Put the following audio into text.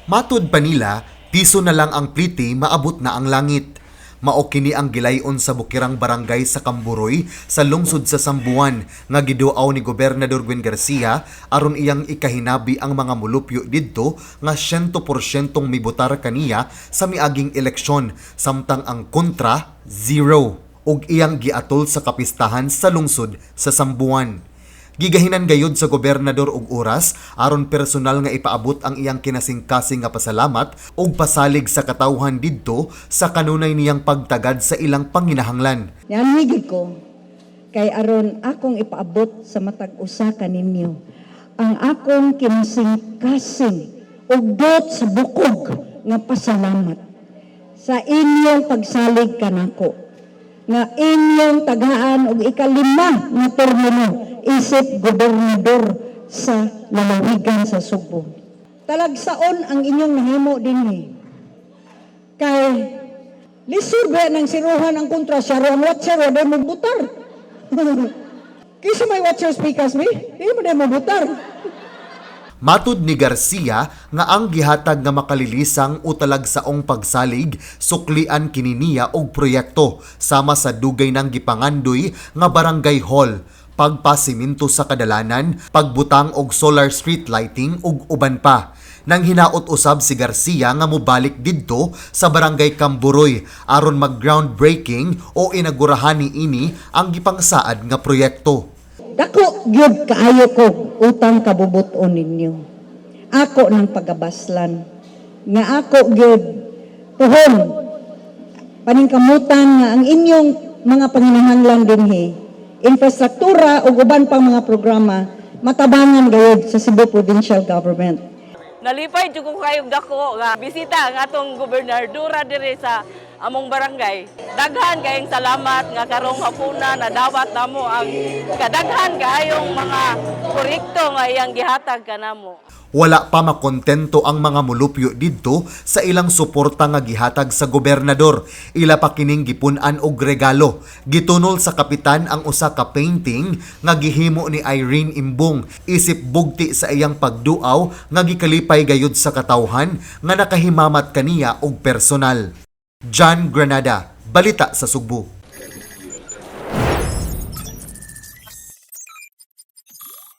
Matud pa nila, piso na lang ang pliti, maabot na ang langit. Mao kini ang gilayon sa bukirang barangay sa Camburoy sa lungsod sa Samboan nga giduaw ni Gobernador Gwen Garcia aron iyang ikahinabi ang mga mulupyo didto nga 100% mibotar kaniya sa miaging eleksyon, samtang ang kontra, zero, ug iyang giatol sa kapistahan sa lungsod sa Samboan. Gigahinan gayud sa gobernador og oras aron personal nga ipaabot ang iyang kinasingkasing nga pasalamat ug pasalig sa katawhan didto sa kanunay niyang pagtagad sa ilang panginahanglan. Nianhi ko kay aron akong ipaabot sa matag usa kaninyo ang akong kinasingkasing ug duot sa bukog nga pasalamat sa inyong pagsalig kanako nga inyong tagaan og ikalima nga termino isip gobernador sa lalawigan sa Sugbo. Talagsaon ang inyong nahimo dinhi. Kay lisod ba ng siruhan ang kontra siya ang watcher, wa mo butar. Kaysa may watcher speakers mi, di mo mo butar. Matud ni Garcia nga ang gihatag nga makalilisang o talagsaong pagsalig, suklian kini niya og proyekto sama sa dugay nang gipangandoy nga barangay hall, pagpasiminto sa kadalanan, pagbutang og solar street lighting ug uban pa. Nang hinaot usab si Garcia nga mobalik didto sa barangay Camburoy aron mag groundbreaking o inagurahan ni ini ang gipangsaad nga proyekto. Dako gyud kaayo ko utang kabubuton ninyo. Ako ng pagabaslan nga ako gyud puhon paningkamutan nga ang inyong mga panginahanglan dinhi, infrastruktura ug uban pang mga programa, matabangan gayud sa Cebu Provincial Government. Nalipay jud ko kayong dako nga bisita ang atong gobernadora diri sa among barangay. Daghan kayong salamat nga karong hapuna nadawat namo ang kadaghan kaayong mga proyekto nga iyang gihatag kanamo. Wala pa makontento ang mga mulupyo didto sa ilang suporta nga gihatag sa gobernador. Ila pa kining gipun-an og regalo. Gitunol sa kapitan ang usa ka painting nga gihimo ni Irene Imbong isip bugti sa iyang pagduaw nga gikalipay gayud sa katawhan nga nakahimamat kaniya og personal. John Granada, Balita sa Sugbo.